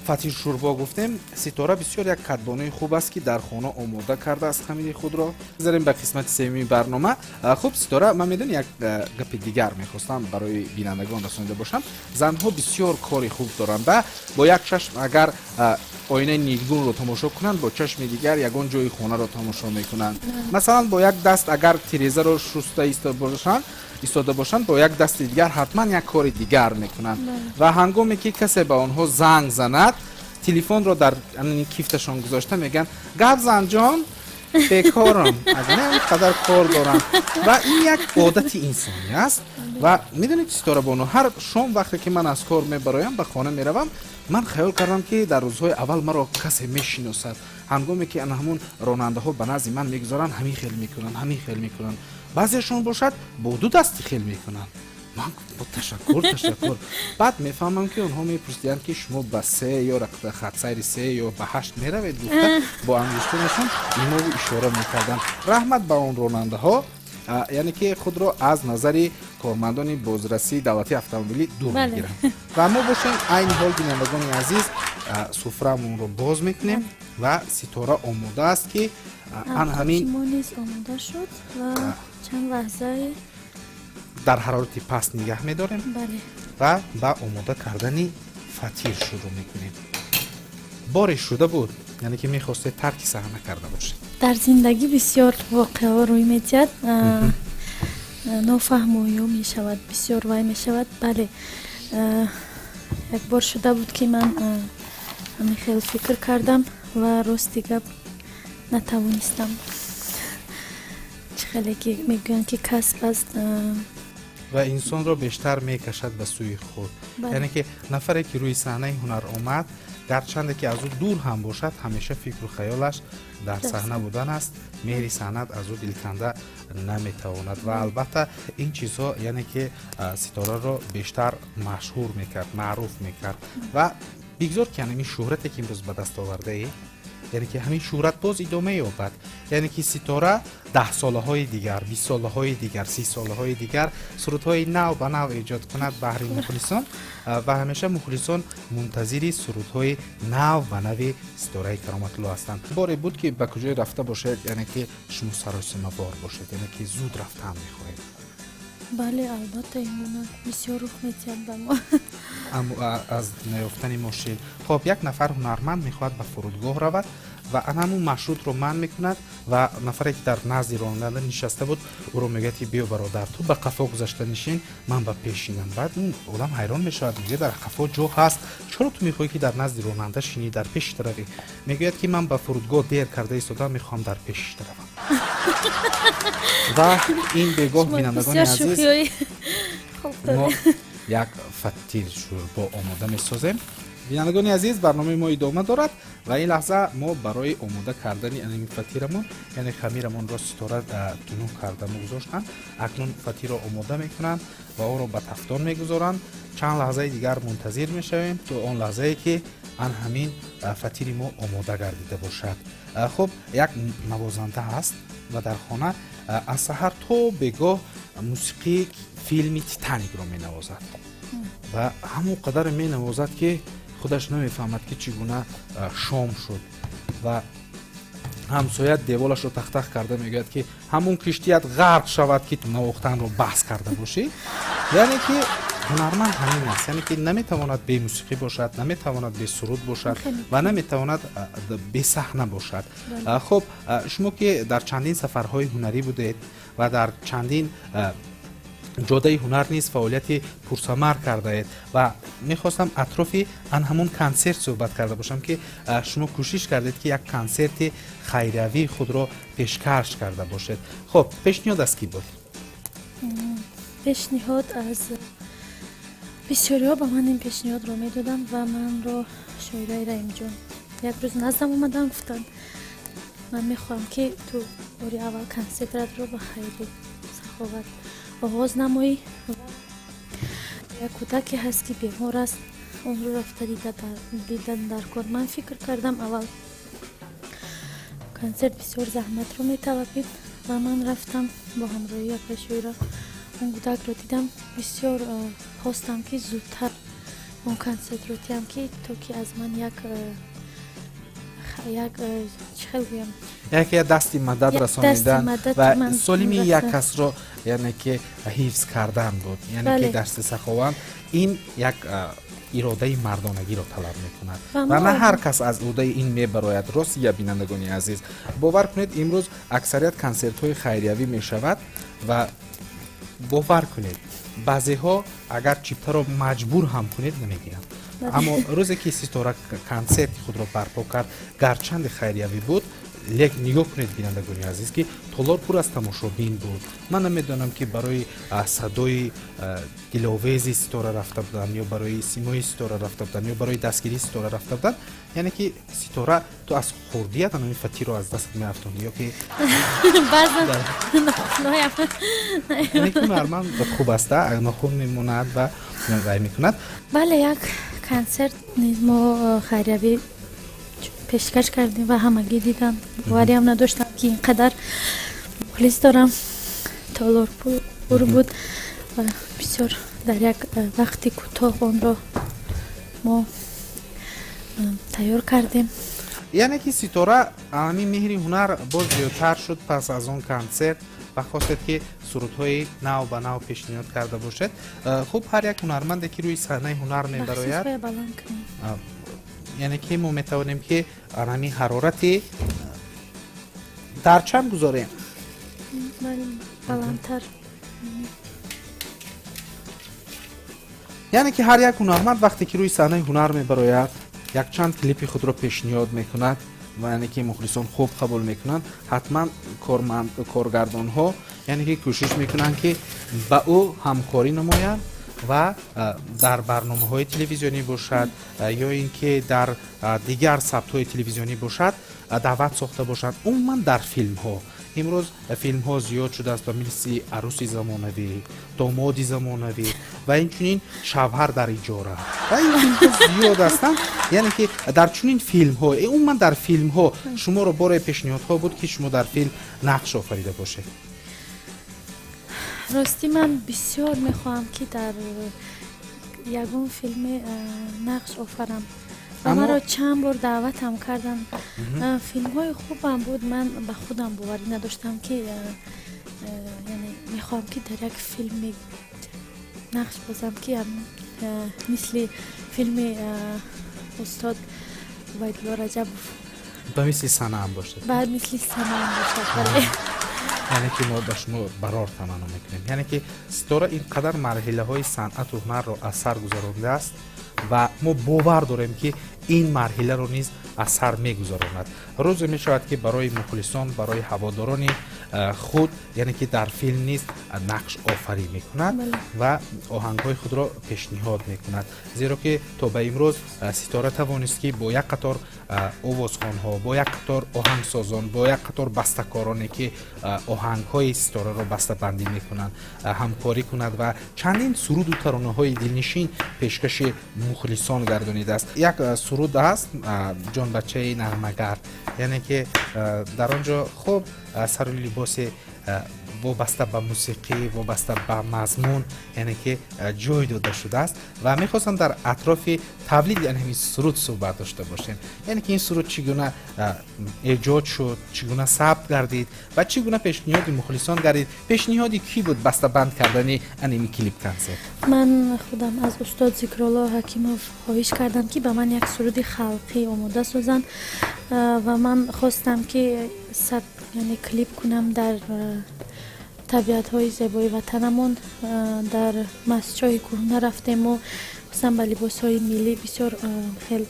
A: фатиршӯрбо гуфтем, Ситора бисёр як кадбонуи хуб аст, ки дар хона омода кардааст хамири худро. Гузарем ба қисмати севуми барнома. Хуб, Ситора, ман медонӣ, як гапи дигар мехостам барои бинандагон расонида бошам. Занҳо бисёр кори хуб доранд ва бо як чашм агар оинаи нилгунро тамошо кунанд, бо чашми дигар ягон ҷои хонаро тамошо мекунанд. Масалан, бо як даст агар тирезаро шуста истода бошанд, бо як дасти дигар ҳатман як кори дигар мекунанд. Ва ҳангоме ки касе ба онҳо занг занад, телефонро дар кифташон гузошта мегӯянд: «Гап занҷон, бекорам, аз ин қадар кор дорам». Ва ин як одати инсонӣ аст. Ва медонед, Ситорабону, ҳар шом вақте ки ман аз кор мебароям, ба хона меравам, ман хаёл кардам, ки дар рӯзҳои аввал маро касе мешиносад. Ҳангоме ки ана ҳамун ронандаҳо ба назди ман мегузоранд, ҳамин хел мекунанд, ҳамин хел мекунанд, баъзеашон бошад, бо ду дасти хел мекунанд. Ман бо ташаккур, ташаккур. Баъд мефаҳмам, ки онҳо мепурсиданд, ки шумо ба се ё хатсайри се ё ба ҳашт меравед, гуфта бо ангуштонашон имову ишора мекарданд. Раҳмат ба он ронандаҳо, яъне ки худро аз назари кормандони бозрасии давлатии автомобилӣ дур мегиранд. Ва мо бошем, айни ҳол, бинандагони азиз, суфраамонро боз мекунем ва Ситора омода аст, ки ан ҳамин
B: мо низ омода шуд ва чанд лаҳзаи
A: дар ҳарорати паст нигаҳ медорем ва ба омода кардани фатир шурӯъ мекунем. Боре шуда буд, яъне ки мехостед тарки саҳна карда бошед?
B: Дар зиндагӣ бисёр воқеаҳо рӯй медиҳад, нофаҳмоиҳо мешавад, бисёр вай мешавад. Бале, як бор шуда буд, ки ман ҳамин хел фикр кардам ва рости гап натавонистам. Чӣ хеле ки мегӯянд, ки касб аст.
A: Ва инсонро бештар мекашад ба сӯи худ, яъне ки нафаре, ки рӯи саҳнаи ҳунар омад, гарчанде ки аз ӯ дур ҳам бошад, ҳамеша фикру хаёлаш дар саҳна будан аст, меҳри санъат аз ӯ дилканда наметавонад. Ва албатта ин чизҳо, яъне ки Ситораро бештар машҳур мекард, маъруф мекард. Ва бигзор, ки ҳамин шӯҳрате, ки имрӯз ба даст овардаӣ, яъне ки ҳамин шӯҳрат боз идома ёбад, яъне ки Ситора 10 солаҳои дигар, 20 солаҳои дигар, 30 солаҳои дигар сурудҳои нав ба нав эҷод кунад баҳри мухлисон ва ҳамеша мухлисон мунтазири сурудҳои нав ба нави Ситораи Кароматулло ҳастанд. Боре буд, ки ба куҷое рафта бошед, яъне ки шумо саросимавор бошед, яъне ки зуд рафтан мехоҳед?
B: Бале, албатта, ингуна бисёр рух медиҳад ба мо.
A: Аз наёфтани мошин. Хоб, як нафар ҳунарманд мехоҳад ба фурудгоҳ равад ва ан ҳамун маршрутро манъ мекунад ва нафаре, ки дар назди ронанда нишаста буд, ӯро мегӯяд, ки биё, бародар, ту ба қафо гузашта нишин, ман ба пеш шинам. Баъд он одам ҳайрон мешавад, мегӯяд: «Дар қафо ҷо ҳаст, чаро ту мехоҳӣ, ки дар назди ронанда шинӣ, дар пеш равӣ?» Мегӯяд, ки ман ба фурудгоҳ дер карда истодам, мехоҳам дар пеш равам. Ва ин бегоҳ, бинандагони азиз, мо як фатир шӯрбо омода месозем. Бинандагони азиз, барномаи мо идома дорад ва ин лаҳза мо барои омода кардани ин фатирамон, яъне хамирамонро Ситора тунук карда гузоштанд, акнун фатирро омода мекунанд ва онро ба тафтон мегузоранд. Чанд лаҳзаи дигар мунтазир мешавем то он лаҳзае, ки ан ҳамин фатири мо омода гардида бошад. Хуб, як навозанда ҳаст ва дар хона аз саҳар то бегоҳ мусиқии филми «Титаникро» менавозад ва ҳамон қадаре менавозад, ки худаш намефаҳмад, ки чӣ гуна шом шуд. Ва ҳамсоя деволашро тахтах карда мегӯяд, ки ҳамун киштият ғарқ шавад, ки навохтанро баҳс карда бошӣ. Яъне ки ҳунарманд ҳамин аст, яъне ки наметавонад бемусиқӣ бошад, наметавонад бесуруд бошад ва наметавонад бесаҳна бошад. Хуб, шумо ки дар чандин сафарҳои ҳунарӣ будед ва дар чандин ҷодаи ҳунар низ фаъолияти пурсамар кардаед ва мехостам атрофи ан ҳамон консерт суҳбат карда бошам, ки шумо кӯшиш кардед, ки як консерти хайриявии худро пешкаш карда бошед. Хуб, пешниҳод аз кӣ буд?
B: Пешниҳод аз бисёриҳо ба ман ин пешниҳодро медоданд ва манро Шоираи Раимҷон як рӯз наздам омаданд, гуфтанд: «Ман мехоҳам, ки ту бори аввал консертратро ба хайру саховат оғоз намоӣ ва як кӯдаке ҳаст, ки бемор аст, онро рафта дидан дар кор». Ман фикр кардам, аввал консерт бисёр заҳматро металабид ва ман рафтам бо ҳамроҳии апаи Шоира, он кӯдакро дидам. Бисёр хостам, ки зудтар он консертро диҳам, ки то ки аз ман як чӣ хел гӯям,
A: яке дасти мадад расонидан ва солими як касро, яъне ки ҳифз кардан буд, яъне ки дасти саховат ин як иродаи мардонагиро талаб мекунад ва на ҳар кас аз ӯҳдаи ин мебарояд. Ростия, бинандагони азиз, бовар кунед, имрӯз аксарият консертҳои хайриявӣ мешавад ва бовар кунед, баъзеҳо агар чиптаро маҷбур ҳам кунед, намегиранд. Аммо рӯзе ки Ситора консерти худро барпо кард, гарчанде хайриявӣ буд, лек нигоҳ кунед, бинандагони азиз, ки толор пур аз тамошобин буд. Ман намедонам, ки барои садои диловези Ситора рафта буданд ё барои симои Ситора рафта буданд ё барои дастгирии Ситора рафта буданд. Яъне ки, Ситора, ту аз хурдият ҳамин фатиро аз дастат меафтонӣ ё ки яъне ки ҳунарманд хуб аста, нохун мемонад ва вай мекунад.
B: Бале, як консерт низ мо хайриявӣ пешкаш кардем ва ҳамагӣ диданд. Бовариам надоштам, ки ин қадар мухлис дорам. Толор пур буд ва бисёр дар як вақти кӯтоҳ онро мо тайёр кардем.
A: Яъне ки, Ситора, ҳамин меҳри ҳунар боз зиёдтар шуд пас аз он консерт ва хостед, ки сурудҳои нав ба нав пешниҳод карда бошед. Хуб, ҳар як ҳунарманде, ки рӯи саҳнаи ҳунар мебарояд, яъне ки мо метавонем, ки ҳамин ҳарорати дар чанд гузорем?
B: Баландтар.
A: Яъне ки ҳар як ҳунарманд вақте ки рӯи саҳнаи ҳунар мебарояд, якчанд клипи худро пешниҳод мекунад ва яъне ки мухлисон хуб қабул мекунанд, ҳатман коргардонҳо, яъне ки, кӯшиш мекунанд, ки ба ӯ ҳамкорӣ намоянд ва дар барномаҳои телевизионӣ бошад ё ин ки дар дигар сабтҳои телевизионӣ бошад, даъват сохта бошанд. Умуман дар филмҳо имрӯз филмҳо зиёд шудааст, ба мисли Арӯси замонавӣ, Домоди замонавӣ ва инчунин Шавҳар дар иҷора ва ин филмҳо зиёд ҳастанд. Яъне ки дар чунин филмҳо, умуман дар филмҳо шуморо боре пешниҳодҳо буд, ки шумо дар филм нақш офарида бошед?
B: Ростӣ, ман бисёр мехоҳам, ки дар ягон филме нақш офарам ва маро чанд бор даъватам карданд. Филмҳои хубам буд. Ман ба худам боварӣ надоштам, ки яъне мехоҳам, ки дар як филме нақш бозам, ки мисли филми устод Убайдулло Раҷабов.
A: Ба мисли Санаам бошад.
B: Ба мисли Санаам бошад, бале.
A: Яъне ки мо ба шумо барор таманно мекунем. Яъне ки Ситора ин қадар марҳилаҳои санъату ҳунарро аз сар гузарондааст ва мо бовар дорем, ки ин марҳиларо низ аз сар мегузаронад. Рӯзе мешавад, ки барои мухлисон, барои ҳаводорони худ, яъне ки дар филм низ нақш офарӣ мекунад ва оҳангҳои худро пешниҳод мекунад, зеро ки то ба имрӯз Ситора тавонист, ки бо як қатор овозхонҳо, бо як қатор оҳангсозон, бо як қатор бастакороне, ки оҳангҳои Ситораро бастабандӣ мекунанд, ҳамкорӣ кунад ва чандин суруду таронаҳои дилнишин пешкаши мухлисон гардонидааст. Як суруд аст, Ҷонбачаи нағмагар, яъне ки дар он ҷо хуб сару либоси вобаста ба мусиқӣ, вобаста ба мазмун, яъне ки ҷой дода шудааст ва мехостам дар атрофи тавлиди ҳамин суруд суҳбат дошта бошем. Яъне ки ин суруд чӣ гуна эҷод шуд, чӣ гуна сабт гардид ва чӣ гуна пешниҳоди мухлисон гардид? Пешниҳоди кӣ буд бастабанд кардани аними клип консерт?
B: Ман худам аз устод Зикрулло Ҳакимов хоҳиш кардам, ки ба ман як суруди халқӣ омода созанд ва ман хостам, ки яъне клип кунам дар Табиатҳои зебои ватанамон, дар мастчоҳи кӯҳна рафтему, хусусан ба либосҳои миллӣ бисёр хел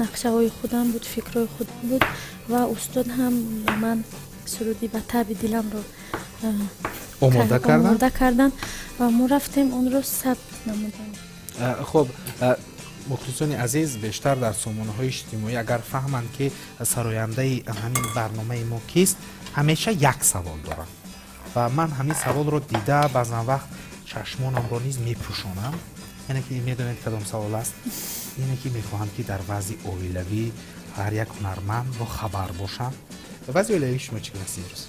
B: нақшаҳои худам буд, фикрҳои худам буд ва устод ҳам ба ман суруди «Ба таби диламро»
A: омода
B: омода карданд ва мо рафтем, онро сабт намудем.
A: Хуб, мухлисони азиз, бештар дар сомонаҳои иҷтимоӣ агар фаҳманд, ки сарояндаи ҳамин барномаи мо кист, ҳамеша як савол дорам ва ман ҳамин саволро дида баъзан вақт чашмонамро низ мепӯшонам. Яъне ки медонед, кадом савол аст? Ине ки мехоҳам, ки дар вазъи оилавӣ ҳар як ҳунарманд бо хабар бошам. Вазъи оилавии шумо чӣ гуна аст имрӯз?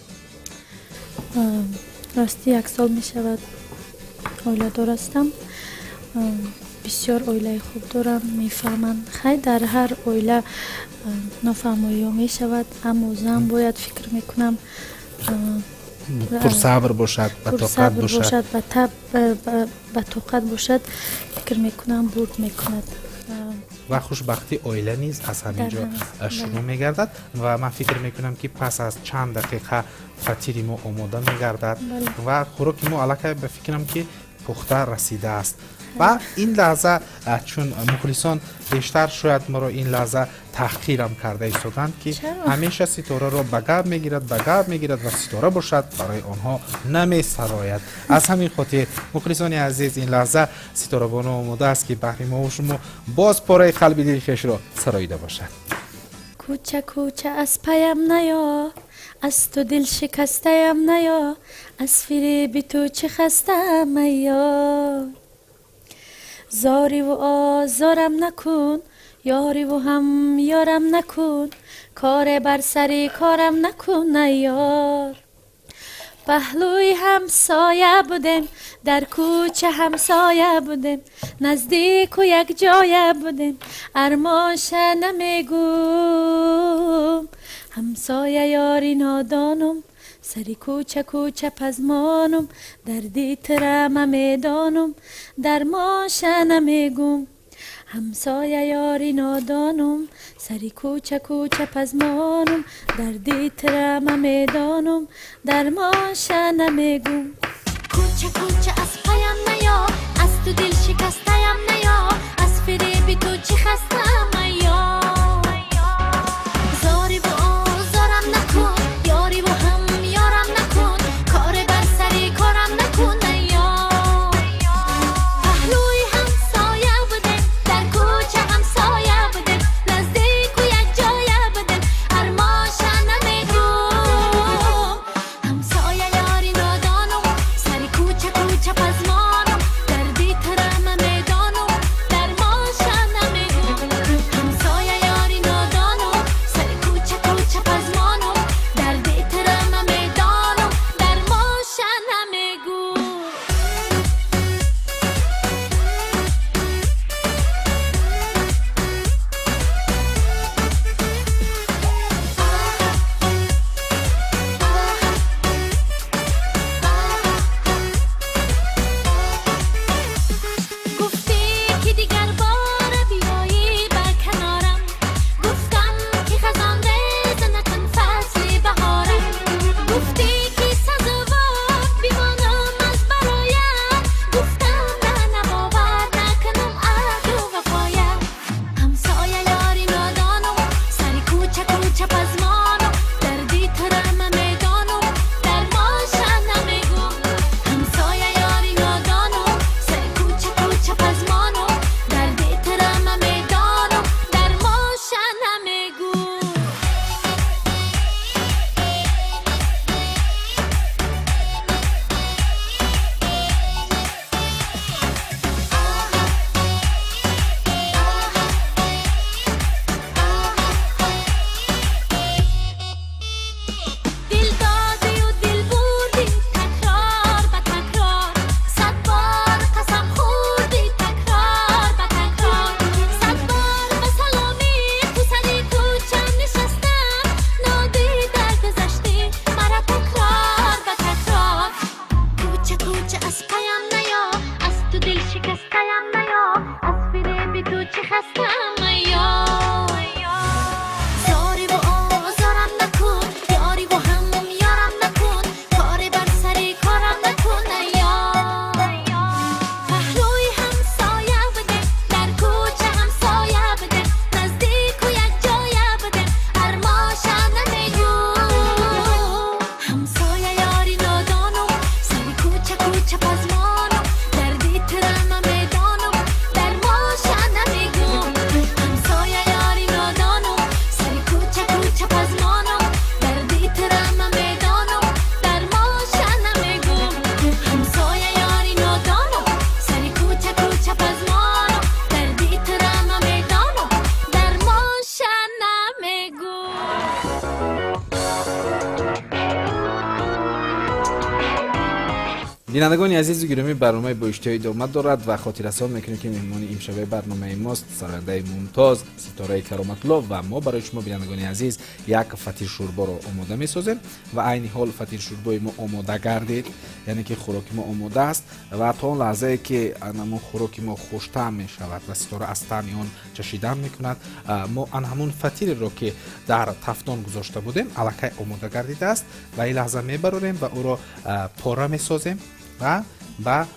B: Ростӣ, як сол мешавад, оиладор ҳастам. Бисёр оилаи хуб дорам, мефаҳманд. Хай, дар ҳар оила нофаҳмоиҳо мешавад, аммо зан бояд, фикр мекунам,
A: пурсабр бошад, батоқат
B: бошад, ба тоқат бошад, фикр мекунам, бурд мекунад.
A: Ва хушбахтии оила низ аз ҳамин ҷо шурӯъ мегардад. Ва ман фикр мекунам, ки пас аз чанд дақиқа фатири мо омода мегардад ва хӯроки мо аллакай, ба фикрам, ки пухта расидааст. Ва ин лаҳза, чун мухлисон бештар шояд моро ин лаҳза таҳқирам карда истоданд, ки ҳамеша Ситораро ба гап мегирад, ба гап мегирад ва Ситора бошад, барои онҳо намесарояд. Аз ҳамин хотир, мухлисони азиз, ин лаҳза Ситорабону омода аст, ки баҳри мову шумо боз пораи қалби дили хешро сароида бошад.
B: Кӯча, кӯча аз паям наё, аз ту дил шикастаям наё, аз фиреби ту чӣ хастаам, ё зориву озорам накун, ёриву ҳам ёрам накун, коре бар сари корам накун, ёр. Паҳлӯи ҳамсоя будем, дар кӯча ҳамсоя будем, наздику якҷоя будем, армонша намегӯм. Ҳамсоя, ёри нодонум, сари кӯча, кӯча пазмонум, дарди тира медонум, дармонша намегӯм. Ҳамсоя, ёри нодонум, сари кӯча, кӯча пазмонум, дарди тира медонум, дармонша намегӯм.
C: Кӯча, кӯча аз паям наё, аз ту дил шикастаям наё, аз фиреби ту чӣ хастаам, ё зориву озорам накун, ёриву ҳам ёрам накун, коре бар сари корам накун, ё паҳлӯи ҳамсоя будем, дар кӯча ҳамсоя будем, наздику якҷоя будем, армонша намегӯм. Ҳамсоя, ёри нодонум, сари кӯча, кӯча пазмонум, дарди тирама медонум, дармонша намегӯм. Ҳамсоя, ёри нодонум, сари кӯча, кӯча пазмонум, дарди тирама медонум, дармонша намегӯм. Гуфтӣ, ки дигар бора биёӣ ба канорам, гуфтам, ки хазон реза накун фасли баҳорам, гуфтӣ, ки сазовор бимонам аз бароям, гуфтам, на, набовар накунам аҳду вафоям. Ҳамсоя, ёри нодонум, сари кӯча, кӯча пазмонум, дарди тирама медонум, дармонша намегӯм. Ҳамсоя, ёри нодонум, сари кӯча, кӯча пазмонум, дарди тирама медонум, дармонша намегӯм. Дил додию дил бурдӣ, такрор ба такрор, сад бор қасам хӯрдӣ, такрор ба такрор, сад бор ба саломи ту сари кӯча нишастам, нодида гузаштӣ мара, такрор ба такрор. Кӯча, кӯча аз паям наё, аз ту дил шикастаям наё, аз фиреби ту чӣ хастаам, ё зориву озорам накун, ёриву ҳам ёрам накун, коре бар
A: Бинандагони азизу гиромӣ, барномаи «Бо иштиҳо» идома дорад ва хотиррасон мекунем, ки меҳмони имшабаи барномаи мост сарояндаи мумтоз Ситораи Кароматулло ва мо барои шумо, бинандагони азиз, як фатиршӯрборо омода месозем ва айни ҳол фатиршӯрбои мо омода гардид, яъне ки хӯроки мо омода аст ва то он лаҳзае ки ана ҳамон хӯроки мо хуштаъм мешавад ва Ситора аз таъми он чашидан мекунад, мо ан ҳамон фатиреро, ки дар тафдон гузошта будем, аллакай омода гардидааст ва ин лаҳза мебарорем ва ӯро пора месозем ва ба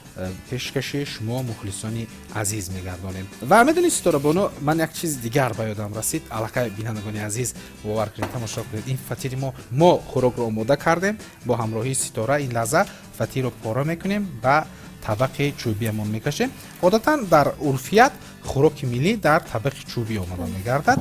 A: пешкаши шумо, мухлисони азиз, мегардонем. Ва медонед, Ситорабоно, ман як чизи дигар ба ёдам расид. Аллакай, бинандагони азиз, бовар кунед, тамошо кунед ин фатири мо. Мо хӯрокро омода кардем бо ҳамроҳии Ситора. Ин лаҳза фатирро пора мекунем, ба табақи чӯбиамон мекашем. Одатан дар урфият хӯроки миллӣ дар табақи чӯбӣ омода мегардад.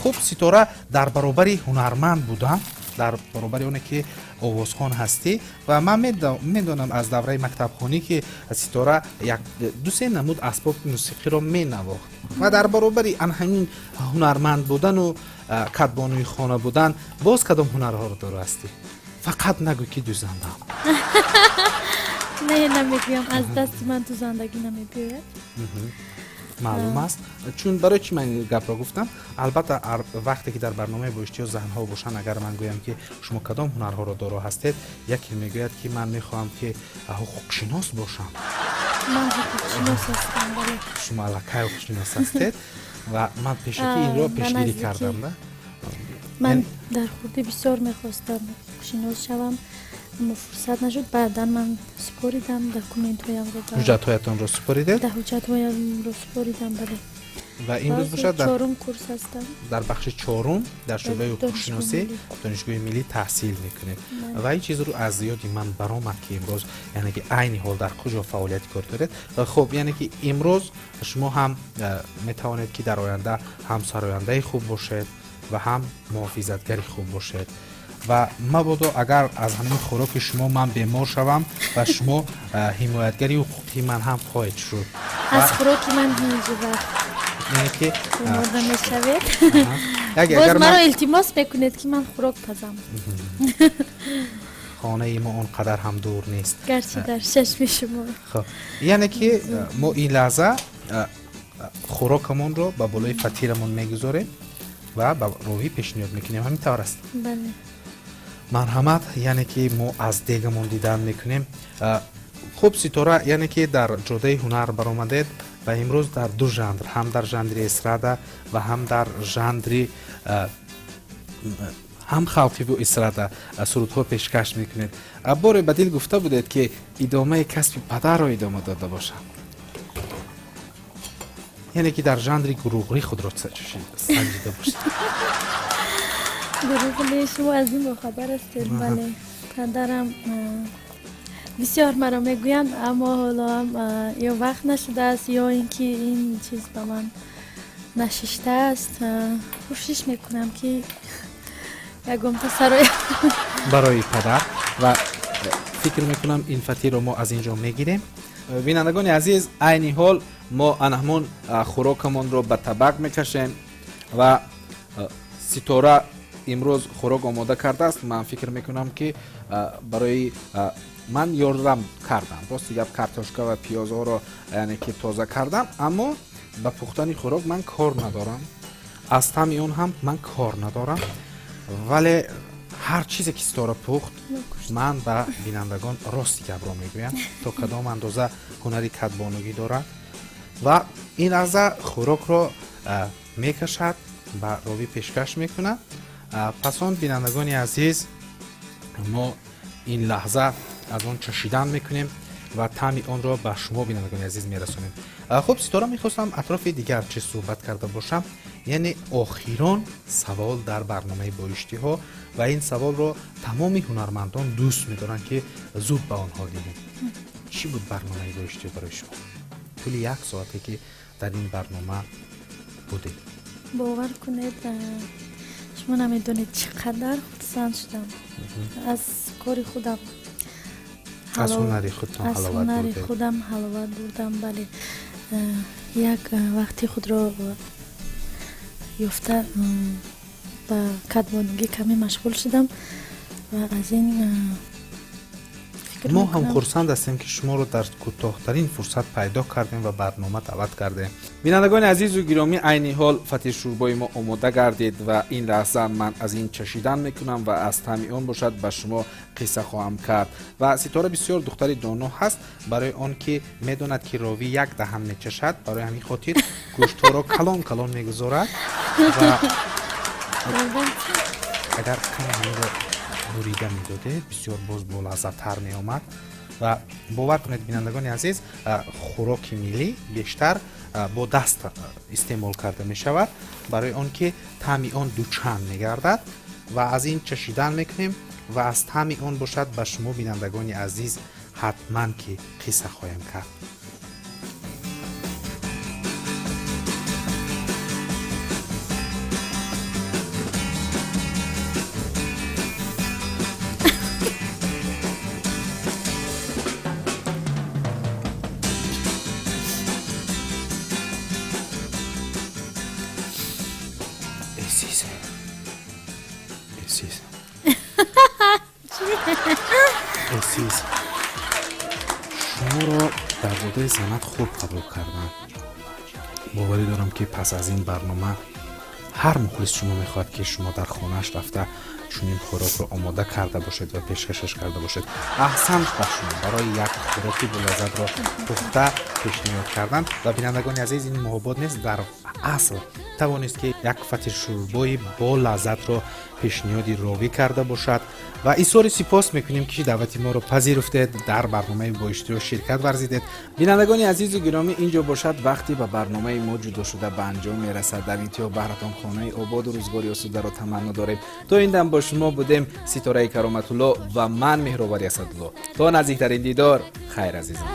A: Хуб, Ситора, дар баробари ҳунарманд будан, дар баробари оне ки овозхон ҳастӣ, ва ман медонам аз давраи мактабхонӣ, ки Ситора як дусе намуд асбоби мусиқиро менавохт, ва дар баробари ан ҳамин ҳунарманд будану кадбонуи хона будан боз кадом ҳунарҳоро доро ҳастӣ? Фақат нагӯ, ки дӯзандаам.
B: Не, намегӯям, аз дасти ман дӯзандагӣ намебиёяд.
A: Маълум аст. Чун барои чӣ ман ин гапро гуфтам? Албатта, вақте ки дар барномаи «Бо иштиҳо» занҳо бошанд, агар ман гӯям, ки шумо кадом ҳунарҳоро доро ҳастед, яке мегӯяд, ки ман мехоҳам, ки ҳуқуқшинос бошам.
B: Ман ҳуқуқшинос ҳастам, бале.
A: Шумо аллакай ҳуқуқшинос ҳастед ва ман пешакӣ инро
B: ба
A: пешгирӣ
B: наздикӣ.
A: кардам да.
B: Ман дар хурдӣ бисёр мехостам ҳуқуқшинос шавам, аммо фурсат нашуд. Баъдан ман супоридам документҳоямро
A: Ҳуҷҷатҳоятонро супоридед?
B: Да, ҳуҷҷатҳоямро супоридам, бале.
A: Ва имрӯз бошад дар
B: Чорум курс ҳастам.
A: Дар бахши чорум дар шӯъбаи ҳуқуқшиносӣ
B: Донишгоҳи.
A: Донишгоҳи миллӣ таҳсил мекунед. Ва ин чизро аз ёди ман баромад, ки имрӯз, яъне ки айни ҳол дар куҷо фаъолияти кор доред. Хуб, яъне ки имрӯз шумо ҳам метавонед, ки дар оянда ҳам сарояндаи хуб бошед ва ҳам муҳофизатгари хуб бошед. Ва мабодо агар аз ҳамин хӯроки шумо ман бемор шавам ва шумо ҳимоятгари ҳуқуқии ман ҳам хоҳед шуд.
B: Аз хӯроки ман ҳеҷ вақт
A: Яъне ки
B: бемор намешавед.
A: Як
B: Боз
A: агар
B: маро
A: ман
B: илтимос мекунед, ки ман хӯрок пазам.
A: Хонаи мо он қадар ҳам дур нест.
B: Гарчи дар чашми шумо.
A: Хуб, яъне ки мо ин лаҳза хӯрокамонро ба болои фатирамон мегузорем ва ба ровӣ пешниҳод мекунем. Ҳамин тавр аст?
B: Бале.
A: Марҳамат, яъне ки мо аз дегамон дидан мекунем. Хуб, Ситора, яъне ки дар ҷодаи ҳунар баромадед ва имрӯз дар ду жанр, ҳам дар жанри эстрада ва ҳам дар жанри ҳам халқиву эстрада сурудҳо пешкаш мекунед. Боре ба дил гуфта будед, ки идомаи касби падарро идома дода бошам, яъне ки дар жанри гурӯғрӣ худро санҷида бошед.
B: Гурӯғли, шумо аз ин бохабар ҳастед, бале. Падарам бисёр маро мегӯянд, аммо ҳоло ҳам ё вақт нашудааст, ё ин ки ин чиз ба ман нашиштааст. Кӯшиш мекунам, ки ягонта сароя.
A: Барои падар. Ва фикр мекунам, ин фатирро мо аз ин ҷо мегирем. Бинандагони азиз, айни ҳол мо ана ҳамон хӯрокамонро ба табақ мекашем ва Ситора имрӯз хӯрок омода кардааст. Ман фикр мекунам, ки барои ман ёрдам кардам. Рости гап, картошка ва пиёзҳоро, яъне ки, тоза кардам, аммо ба пухтани хӯрок ман кор надорам, аз таъми он ҳам ман кор надорам, вале ҳар чизе ки Ситора пухт, ман ба бинандагон рости гапро мегӯям, то кадом андоза ҳунари кадбонугӣ дорад. Ва ин лаҳза хӯрокро мекашад, ба ровӣ пешкаш мекунад. Пас он, бинандагони азиз, мо ин лаҳза аз он чашидан мекунем ва таъми онро ба шумо, бинандагони азиз, мерасонем. Хуб, Ситора, мехостам атрофи дигар чиз суҳбат карда бошам, яъне охирон савол дар барномаи «Бо иштиҳо», ва ин саволро тамоми ҳунармандон дӯст медоранд, ки зуд ба онҳо диҳем. Чӣ буд барномаи «Бо иштиҳо» барои шумо тӯли як соате, ки дар ин барнома будед?
B: Бовар кунед, шумо намедонед, чӣ қадар хурсанд шудам аз кори худам.
A: Аз ҳунари худтон.
B: Аз
A: ҳаловат
B: ҳунари
A: бурдед.
B: худам ҳаловат бурдам, бале. Як вақти худро ёфта, ба кадбонугӣ каме машғул шудам ва аз ин фикр Фикр
A: Мо ҳам
B: мекунам.
A: хурсанд ҳастем, ки шуморо дар кӯтоҳтарин фурсат пайдо кардем ва барнома даъват кардем. Бинандагони азизу гиромӣ, айни ҳол фатиршӯрбои мо омода гардид ва ин лаҳза ман аз ин чашидан мекунам ва аз таъми он бошад ба шумо қисса хоҳам кард. Ва Ситора бисёр духтари доно ҳаст, барои он ки медонад, ки ровӣ як даҳан мечашад, барои ҳамин хотир гӯштҳоро калон калон мегузорад. Ва агар каме ҳаминро бурида медодед, бисёр боз болаззаттар меомад. Ва бовар кунед, бинандагони азиз, хӯроки миллӣ бештар бо даст истеъмол карда мешавад, барои он ки таъми он дучанд мегардад. Ва аз ин чашидан мекунем ва аз таъми он бошад ба шумо, бинандагони азиз, ҳатман ки қисса хоҳем кард. Эзиз, эзиз, эзиз, шуморо дар ҷодаи санъат хуб қабул кардам. Боварӣ дорам, ки пас аз ин барнома ҳар мухлис шумо мехоҳад, ки шумо дар хонааш рафта чунин хӯрокро омода карда бошед ва пешкашаш карда бошед. Аҳсан ба шумо барои як хӯроки болаззатро пухта пешниҳод кардан. Ва, бинандагони азиз, ин муҳобот нест, дар асл тавонист, ки як фатиршӯрбои болаззатро пешниҳоди ровӣ карда бошад. Ва изҳори сипос мекунем, ки даъвати моро пазируфтед, дар барномаи Боиштиёқ ширкат варзидед. Бинандагони азизу гиромӣ, ин ҷо бошад вақте ба барномаи мо ҷудошуда ба анҷом мерасад. Дар интиҳо баҳратон хонаи ободу рӯзгори осударо таманно дорем. То ин дам бо шумо будем Ситораи Кароматулло ва ман, Меҳровари Асадулло. То наздиктарин дидор, хайр, азизам.